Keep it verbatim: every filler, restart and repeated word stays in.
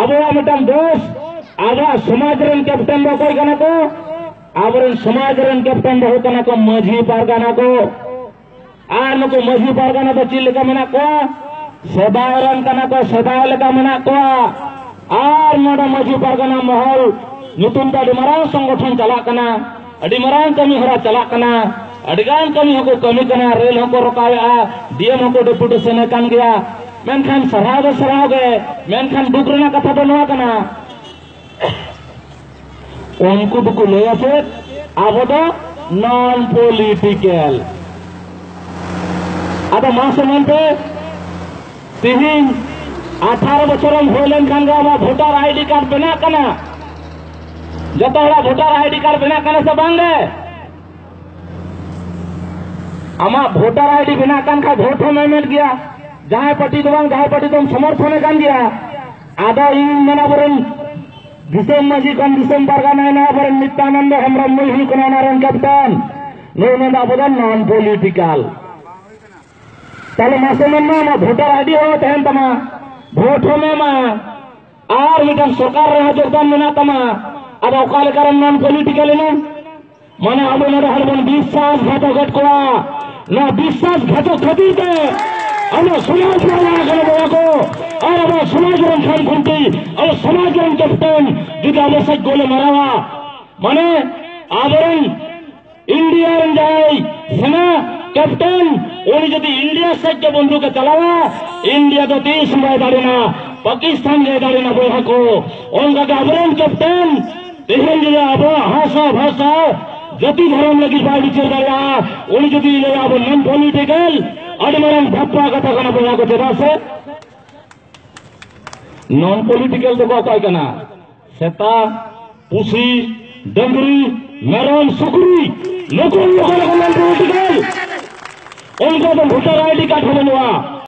ᱟᱵᱚᱣᱟᱜ ᱢᱤᱫᱴᱟᱝ ᱫᱳᱥ, ᱟᱵᱚᱣᱟᱜ ᱥᱚᱢᱟᱡᱽ ᱨᱮᱱ ᱠᱮᱯᱴᱮᱱ ᱫᱚ ᱚᱠᱚᱭ ᱠᱟᱱᱟ ᱠᱚ? ᱟᱵᱚᱨᱮᱱ ᱥᱚᱢᱟᱡᱽ ᱨᱮᱱ ᱠᱮᱯᱴᱮᱱ ᱫᱚ ᱦᱩᱭᱩᱜ ᱠᱟᱱᱟ ᱠᱚ ᱢᱟᱹᱡᱷᱤ ᱯᱟᱨᱜᱟᱱᱟ ᱠᱚ᱾ ᱟᱨ ᱱᱩᱠᱩ ᱢᱟᱹᱡᱷᱤ ᱯᱟᱨᱜᱟᱱᱟ ᱫᱚ ᱪᱮᱫ ᱞᱮᱠᱟ ᱢᱮᱱᱟᱜ ᱠᱚᱣᱟ? ᱥᱮᱫᱟᱭ ᱨᱮᱱ ᱠᱟᱱᱟ ᱠᱚ, ᱥᱮᱫᱟᱭ ᱞᱮᱠᱟ ᱢᱮᱱᱟᱜ ᱠᱚᱣᱟ᱾ ᱟᱨ ᱱᱚᱰᱮ ᱢᱟᱹᱡᱷᱤ ᱯᱟᱨᱜᱟᱱᱟ ᱢᱚᱦᱚᱞ ᱧᱩᱛᱩᱢ ᱛᱮ ᱟᱹᱰᱤ ᱢᱟᱨᱟᱝ ᱥᱚᱝᱜᱚᱴᱷᱚᱱ ᱪᱟᱞᱟᱜ ᱠᱟᱱᱟ, ᱟᱹᱰᱤ ᱢᱟᱨᱟᱝ ᱠᱟᱹᱢᱤ ᱦᱚᱨᱟ ᱪᱟᱞᱟᱜ ᱠᱟᱱᱟ, ᱟᱹᱰᱤ ᱜᱟᱱ ᱠᱟᱹᱢᱤ ᱦᱚᱸᱠᱚ ᱠᱟᱹᱢᱤ ᱠᱟᱱᱟ, ᱨᱮᱞ ᱦᱚᱸᱠᱚ ᱨᱚᱠᱟᱣᱮᱫᱼᱟ, ᱰᱤ ᱮᱢ ᱦᱚᱸᱠᱚ ᱰᱮᱯᱩᱴᱮᱥᱚᱱ ᱮ ᱠᱟᱱ ᱜᱮᱭᱟ᱾ ᱢᱮᱱᱠᱷᱟᱱ ᱥᱟᱨᱦᱟᱣ ᱫᱚ ᱥᱟᱨᱦᱟᱣ ᱜᱮ, ᱢᱮᱱᱠᱷᱟᱱ ᱫᱩᱠ ᱨᱮᱱᱟᱜ ᱠᱟᱛᱷᱟ ᱫᱚ ᱱᱚᱣᱟ ᱠᱟᱱᱟ, ᱩᱱᱠᱩ ᱫᱚᱠᱚ ᱞᱟᱹᱭᱟ ᱪᱮᱫ? ᱟᱵᱚ ᱫᱚ ᱱᱚᱱ ᱯᱚᱞᱤᱴᱤᱠᱮᱞ᱾ ᱟᱫᱚ ᱢᱟᱥᱮ ᱢᱮᱱ ᱯᱮ, ᱛᱤᱦᱤᱧ ᱟᱴᱷᱟᱨᱚ ᱵᱚᱪᱷᱚᱨᱮᱢ ᱦᱩᱭ ᱞᱮᱱᱠᱷᱟᱱ ᱜᱮ ᱟᱢᱟᱜ ᱵᱷᱳᱴᱟᱨ ᱟᱭᱰᱤ ᱠᱟᱨᱰ ᱵᱮᱱᱟᱜ ᱠᱟᱱᱟ? ᱡᱚᱛᱚ ᱦᱚᱲᱟᱜ ᱵᱷᱳᱴᱟᱨ ᱟᱭᱰᱤ ᱠᱟᱨᱰ ᱵᱮᱱᱟᱜ ᱠᱟᱱᱟ ᱥᱮ ᱵᱟᱝ ᱜᱮ? ᱟᱢᱟᱜ ᱵᱷᱳᱴᱟᱨ ᱟᱭᱰᱤ ᱵᱮᱱᱟᱜ ᱠᱟᱱ ᱠᱷᱟᱱ ᱵᱷᱳᱴ ᱦᱚᱸᱢ ᱮᱢᱮᱫ ᱜᱮᱭᱟ, ᱡᱟᱦᱟᱸᱭ ᱯᱟᱨᱴᱤ ᱫᱚ ᱵᱟᱝ, ᱡᱟᱦᱟᱸᱭ ᱯᱟᱨᱴᱤ ᱫᱚᱢ ᱥᱚᱢᱚᱨᱛᱷᱚᱱᱮ ᱠᱟᱱ ᱜᱮᱭᱟ᱾ ᱟᱫᱚ ᱤᱧ ᱢᱮᱱᱟ, ᱟᱵᱚᱨᱮᱱ ᱫᱤᱥᱚᱢ ᱢᱟᱹᱡᱷᱤ ᱠᱷᱚᱱ ᱫᱤᱥᱚᱢ ᱯᱟᱨᱜᱟᱱᱟ ᱮᱱᱟ, ᱟᱵᱚᱨᱮᱱ ᱱᱤᱛᱭᱟᱱᱚᱱᱫᱚ ᱦᱮᱢᱵᱨᱚᱢ ᱱᱩᱭ ᱦᱩᱭᱩᱜ ᱠᱟᱱᱟ ᱚᱱᱟ ᱨᱮᱱ ᱠᱮᱯᱴᱮᱱ᱾ ᱱᱩᱭ ᱢᱮᱱᱫᱟ ᱟᱵᱚ ᱫᱚ ᱱᱚᱱ ᱯᱚᱞᱤᱴᱤᱠᱟᱞ᱾ ᱛᱟᱦᱞᱮ ᱢᱟᱥᱮ ᱢᱮᱱ ᱢᱮ, ᱟᱢᱟᱜ ᱵᱷᱳᱴᱟᱨ ᱟᱭᱰᱤ ᱦᱚᱸ ᱛᱟᱦᱮᱱ ᱛᱟᱢᱟ, ᱵᱷᱳᱴ ᱦᱚᱸᱢ ᱮᱢᱟ, ᱟᱨ ᱢᱤᱫᱴᱟᱝ ᱥᱚᱨᱠᱟᱨ ᱨᱮᱦᱚᱸ ᱡᱳᱜᱽᱫᱟᱱ ᱢᱮᱱᱟᱜ ᱛᱟᱢᱟ᱾ ᱟᱫᱚ ᱚᱠᱟ ᱞᱮᱠᱟᱨᱮᱢ ᱱᱚᱱ ᱯᱚᱞᱤᱴᱤᱠᱟᱞ ᱮᱱᱟ? ᱢᱟᱱᱮ ᱟᱵᱚ ᱱᱚᱰᱮ ᱦᱚᱲ ᱵᱚᱱ ᱵᱤᱥᱥᱟᱥ ᱜᱷᱟᱛᱚᱠ ᱮᱫ ᱠᱚᱣᱟ᱾ ᱱᱚᱣᱟ ᱵᱤᱥᱥᱟᱥ ᱜᱷᱟᱛᱚᱠ ᱠᱷᱟᱹᱛᱤᱨ ᱛᱮ ᱟᱵᱚ ᱥᱚᱢᱟᱡᱽ ᱵᱚᱱ ᱞᱟᱦᱟ ᱠᱟᱱᱟ ᱵᱚᱭᱦᱟ ᱠᱚ᱾ ᱟᱨ ᱟᱵᱚ ᱥᱚᱢᱟᱡᱽ ᱨᱮᱱ ᱠᱷᱟᱱ ᱠᱷᱩᱱᱴᱤ, ᱟᱵᱚ ᱥᱚᱢᱟᱡᱽ ᱨᱮᱱ ᱠᱮᱯᱴᱮᱱ ᱡᱩᱫᱤ ᱟᱵᱚ ᱥᱮᱫ ᱜᱳᱞᱮ ᱢᱟᱨᱟᱣᱟ, ᱢᱟᱱᱮ ᱟᱵᱚᱨᱮᱱ ᱤᱱᱰᱤᱭᱟ ᱨᱮᱱ ᱡᱟᱦᱟᱸᱭ ᱥᱮᱱᱟ ᱠᱮᱯᱴᱮᱱ, ᱩᱱᱤ ᱡᱩᱫᱤ ᱤᱱᱰᱤᱭᱟ ᱥᱮᱫ ᱜᱮ ᱵᱚᱱᱫᱩᱠ ᱮ ᱪᱟᱞᱟᱣᱟ, ᱤᱱᱰᱤᱭᱟ ᱫᱚ ᱛᱤᱥ ᱦᱚᱸ ᱵᱟᱭ ᱫᱟᱲᱮᱱᱟ, ᱯᱟᱠᱤᱥᱛᱟᱱ ᱜᱮ ᱫᱟᱲᱮᱱᱟ ᱵᱚᱭᱦᱟ ᱠᱚ᱾ ᱚᱱᱠᱟᱜᱮ ᱟᱵᱚᱨᱮᱱ ᱠᱮᱯᱴᱮᱱ ᱛᱮᱦᱮᱧ ᱡᱩᱫᱤ ᱟᱵᱚᱣᱟᱜ ᱦᱟᱥᱟ ᱵᱷᱟᱥᱟ ᱡᱟᱹᱛᱤ ᱫᱷᱚᱨᱚᱢ ᱞᱟᱹᱜᱤᱫ ᱵᱟᱭ ᱵᱤᱪᱟᱹᱨ ᱫᱟᱲᱮᱭᱟᱜᱼᱟ, ᱩᱱᱤ ᱡᱩᱫᱤ ᱞᱟᱹᱭᱟ ᱟᱵᱚ ᱱᱚᱱ ᱯᱚᱞᱤᱴᱤᱠᱟᱞ, ᱟᱹᱰᱤ ᱢᱟᱨᱟᱝ ᱵᱷᱟᱵᱽᱯᱟ ᱠᱟᱛᱷᱟ ᱠᱟᱱᱟ ᱵᱚᱭᱦᱟ ᱠᱚ᱾ ᱪᱮᱫᱟᱜ ᱥᱮ ᱱᱚᱱ ᱯᱚᱞᱤᱴᱤᱠᱟᱞ ᱫᱚᱠᱚ ᱚᱠᱚᱭ ᱠᱟᱱᱟ? ᱥᱮᱛᱟ, ᱯᱩᱥᱤ, ᱰᱟᱹᱝᱨᱤ, ᱢᱮᱨᱚᱢ, ᱥᱩᱠᱨᱤ, ᱱᱩᱠᱩ ᱦᱩᱭᱩᱜ ᱠᱟᱱᱟ ᱠᱚ ᱱᱚᱱ ᱯᱚᱞᱤᱴᱤᱠᱟᱞ᱾ ᱩᱱᱠᱩ ᱫᱚ ᱵᱷᱳᱴᱟᱨ ᱟᱭᱰᱤ ᱠᱟᱨᱰ ᱦᱚᱸ ᱵᱟᱹᱱᱩᱜᱼᱟ᱾